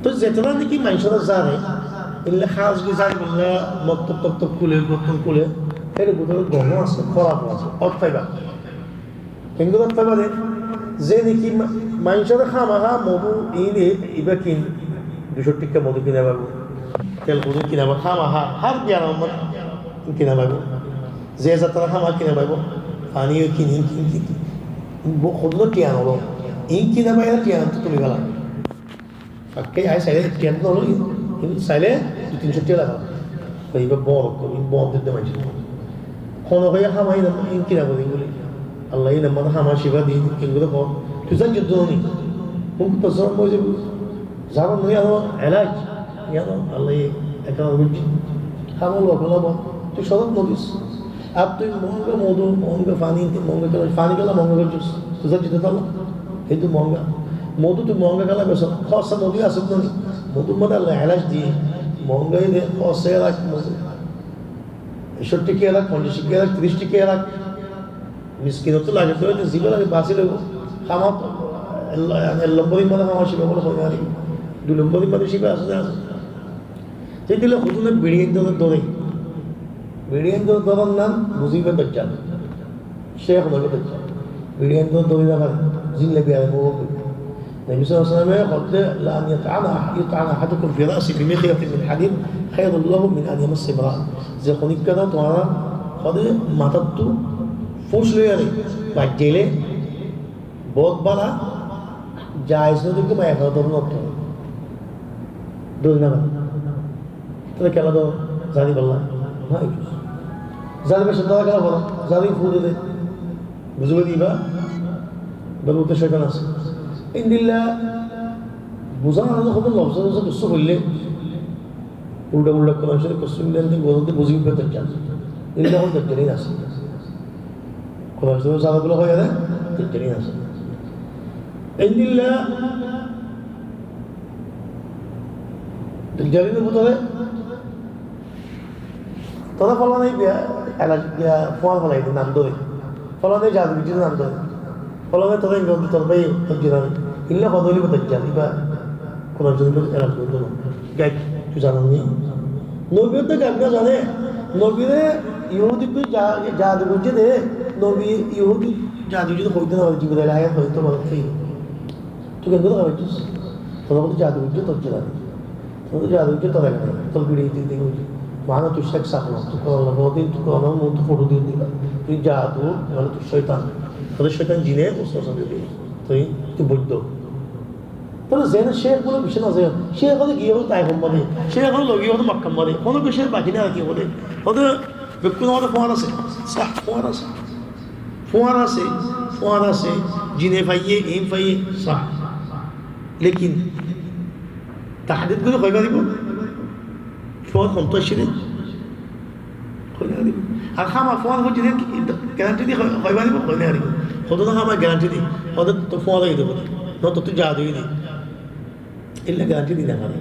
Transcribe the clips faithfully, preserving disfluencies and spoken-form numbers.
Toi zetará niki maincóre zare, ille hás goi zare bolla moktob toktob kúle, gottun kúle, ér bútore gom asé, hóraf asé, ót faiba. Kengóri ót faiba de, ze niki ma-, maincóre hámaha modu ine, iba kin, duicó tikka modu kina faibo, tel kudu kina faibo, hámaha, hár biyaram kina faibo. Ze zattara hámaha kina faibo, fani kin, in kin, kin, kin. Bo-, hodún tiyan olo. In kina faile tiyan to tuli fela. Fakke ai saile tiyan to olo, in saile dui tin cót tiya laga. Toi iba boro ko, in boro de manci. Hono hoye hámaha in, in kina gori buli. Allah in amar hámaha cifa di, kin gori ko. Tui zan juddu ni. Hun to zan mo je. Zaman no yano elaj, yano Allah ye ekka gojje. Hámol wakala bo, tui sodot no dis. Ar tui monga modu, monga fani, monga kela, fani kela monga gojjos. Tui zar jite tala, hetu monga. Modu tui monga kela beso, hossa modu asé to ni. Modu mada Allah elaj diye, monga de, hossa elaj modu. Ekcó tikiya elak, fonjaic tikiya elak, tiris tikiya elak. Miskin ottu lage to, ziba lage basi loibo. Háma, ek lombor imane háma ciba bole hoi nari. Dui lombor imane ciba asé, asé. Te dile hodún biri endor dore. Biri endor dorar nam buziba dajjal. Cekh loibo dajjal. Biri endor dore na fare. Zin le biyar mo. Nabi sallallahu alaihi wasallam e hoódde, "لأن يطعن، يطعن أحدكم في رأسه بمخيط من حديد خير له من أن يمس امرأة." Ze honikka tuáñra hoódde matáttu fús loiyóre baijjaile bout bála, jaiz no de ki maiya fua dóro no de. Dóri na fare. Tóile kela dóro, zari bolla. Zari beccá dóro kela fore, zari fuu de de. Buzí goi diba? Dóro utte cóitan asé. Endilla buzá no de hoto lofzor asé, kessú hoile. Ulda ulda Kuran Córif kessú hoile, ende buzí goi dajjal. Endilla hoile dajjal in asé. Kuran Córif zara bole hoiye de, dajjal in asé. Endilla dajjal in bútore Tora folana iba elak, iba fuar folai de nam dóri. Folana jadugijjir nam dóri. Folana tora inga tor bái dajjal. Illa hoda óibo dajjal, iba Kuran Córif elak gorí dóri. Gaib, tui zanos ni? Nobi to gaib no zane. Nobire Yahudi tui ja-, jadugijje de. Nobi Yahudi jadugijje de hoito no fare, Jibril aiyé hoito no fare. Tui kengori hoitos? Tora hoito jadugijje dajjal. Tói jadugijje tor ek nai, tor biri din din hoiye. Mane tui cek saf no, tui Kuran lofo din, tui Kuran or motto foto din diba. Tui jadu, mane tui cóitan. Tóile cóitan jine waswasa diye dibo. Tui, tui boiddo. Tóile zene cek bole beci no zai. Cek ókkol giye ókkol Taif or maze. Cek ókkol logi ókkol Makka r maze. Hono kessú baki nai ar ki bole. Hoto bekkún or maze fuar asé. Sah, fuar asé. Fuar asé, fuar asé, jine faiye, in faiye, sah. Lekin tahdid gorí hoi faribo? Fuar hontú aiccé de? Hoi no faribo. Ar háma fuar hoiye de guarantee di hoi, hoi faribo? Hoi no faribo. Hoto no háma guarantee di. Hoto to fuar óiye de, no to, to jadu óiye de. Illa guarantee di no fare.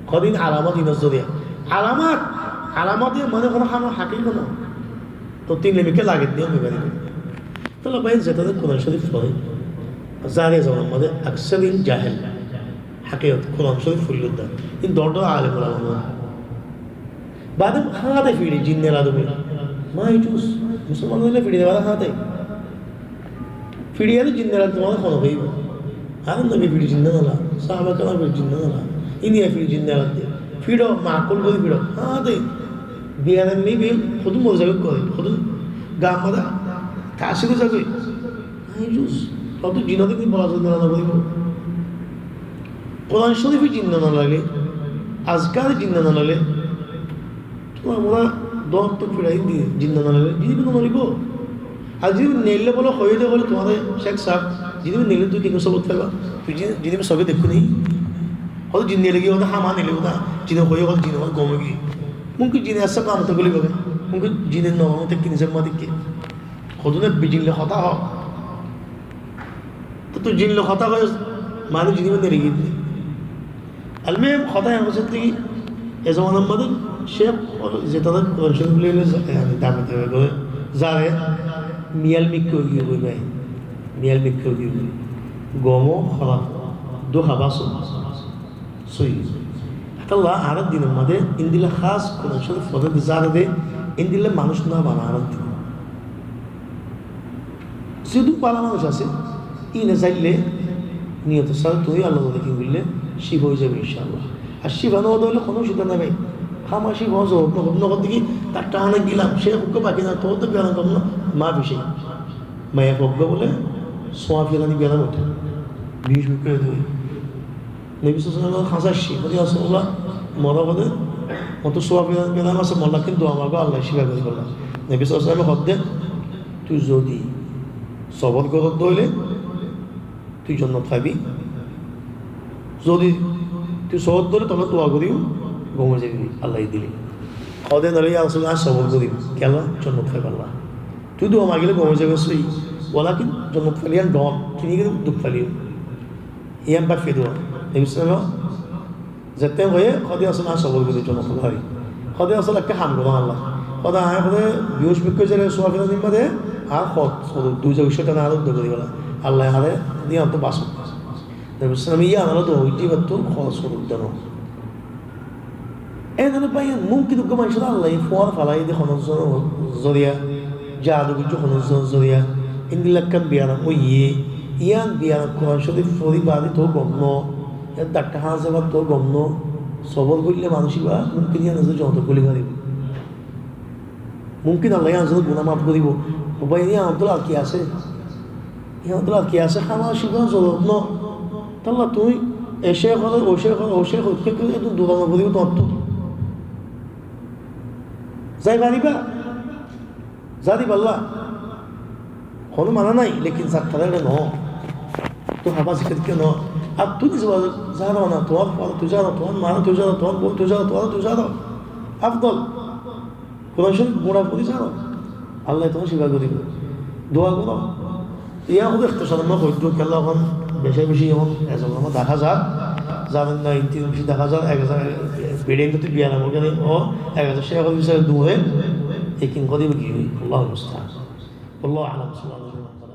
Hodin alamat inor zoriya. Alamat, alamat iye mane hono háma hakik hono. To tin lemike lage diye hoi faribo. Tóile bái, zeta Kuran Córif fore, zare zobanar maze aksar in jahil. Hakikot Kuran Córif foille de. In dor dor alem ulama no. Bade háñte firi jinne lade buli. Maijus, musolman óile firi de bade háñte. Firi are jinne lade tuáñra hone hoibo? Ar nobi firi jinne no la, sahaba keram firi jinne no la. Iniye firi jinne lade. Firo, makul gorí firo. Háñte. Biyaram mi bi, hodún mori zagói, hodún gamma da, tasir zagói. Maijus. Hoto jinore ki bola zai no faribo. Kuran Córife jinne no lagile, azkare jinne no lagile, to amra dor to firai di jinne no lagile, jinne no lagile. Ar jinne neille bole hoiye de bole tuáñre cek saf, jinne neille tui ki sobut faiba? Tui jinne, jinne soge dekko ni? Hoto jinne neille ki hoto háma neille hoto jinne hoiye hoto jinne hoto gom ói giyé. Mumkin jinne asé, amra to guli bage. Mumkin jinne no hote ki nizam ma dekke. Hodún ek bijin le hotá ho. To tui jin loi hotá hoiyos, mane jin iba neri giyé. Almuhim, hotá en hoiyé de ki, e zomanar maze cek, zeta Kuran Córif loi, yani, dame dame gorí, zare, miyal mikká ói giyé goi bái. Miyal mikká ói giyé goi. Gom o hóraf, dui haba asé. Sóiyi. Hétolla añárar dinor mazé endilla hás Kuran Córif fore de, zare de, endilla manúic no bana añárar din. Zodi bála manúic asé, íine zaille, niyotor sáte tuñí Allar dóre ki goille, cifa ói zaibo incaallah. Ar cifa no óile hono ocubida nai bái. Hámaha cifa óna zorurot no, no hoó de ki, daktar hána giyílam, cé hoó de baki nai, tuáñr to biyaram gom no, mafi cai. Maiyafuwa uggwá bóle, suwa filani biyaram óito. Biyuc bikká óito. Nobi sallallahu alaihi wasallam hoódde, "Hañsá asé." Hoódde, "Ya Rasulullah, mor hoódde, mor to suwa filani biyaram asé, mor lá kintu dua mago, Allaye cifa gorí félaibo." Nobi sallallahu alaihi wasallam hoódde, "Tui zodi sobor gorós de óile, tui jonnot faibi. Zodi tui sobor gorós de óile, tor lá dua goríyum, gom ói zaibi, Allaye dile." Hoódde, "Noile ya Rasulullah, añí sobor gorim, kiyólla, jonnot faibálla. Tui dua magile gom ói zaibi, sóiyi. Walakin jonnot faile yián don, tui niki duk faile." Yián báfi dua. Nobi sallallahu alaihi wasallam zette hoiye, hoódde, "Asóle añí sobor gorí, jonnot faibi." Hoódde, "Asóle ekká ham goró Allah." Hoódde, "Añí hoódde biyuc bikká ói zaile suwa filani made, ar hoódde, hoódde dui zaga cóitane añáre uddar gorí féla. Allaye añáre diyanottu basó." Nobi sallallahu alaihi wasallam yián añáre dua goijjé, ibattú hoódde sobor gorí diyó." Ene bái, mumkin uggwá manúcor Allaye fuwar félaiye de hono zon zoriya, jadu goijjé hono zon zoriya, endilla ekkán biyaram óiye, yián biyaram Kuran Córif fori baade to gom no, e daktar hána zaibar to gom no, sobor goille manúic ibá mumkin yián zon jonnotot goli faribo. Mumkin Allaye yián zon guná maf goribo. Ó bái, yián ottu ar ki asé? Yián ottu ar ki asé? Hámaha cifa óna zorurot no. Tolla tuñí e cék óile, ó cék óile, ó cék óile, kiyá, kiyá, edún dura no foribo tuáñrttu. Zai fariba? Zai di fariba. Hono mana nai, lekin zakkar ere no. Tui hába zikir ke no. Ar tui nize zaro na, tuáñr fua tui zaro, tuáñr ma tui zaro, tuáñr bou tui zaro, tuáñr tui zaro. Afdol. Kuran Córif gura fori zaro. Allaye tuáñre cifa goribo. Dua goró. Yián hoódde ikhtisar or mazé hoóidde, kiyólla ehón beci beci ehón ezon or mazé dahá zar, zar na, in tin beci dahá zar, ek hazar, e, e, biyaram gori, ó, ek hazar cék or beci dure, ekin goribo ki, Allahul musta'an. Wallahu a'lam, sallallahu alaihi wasallam.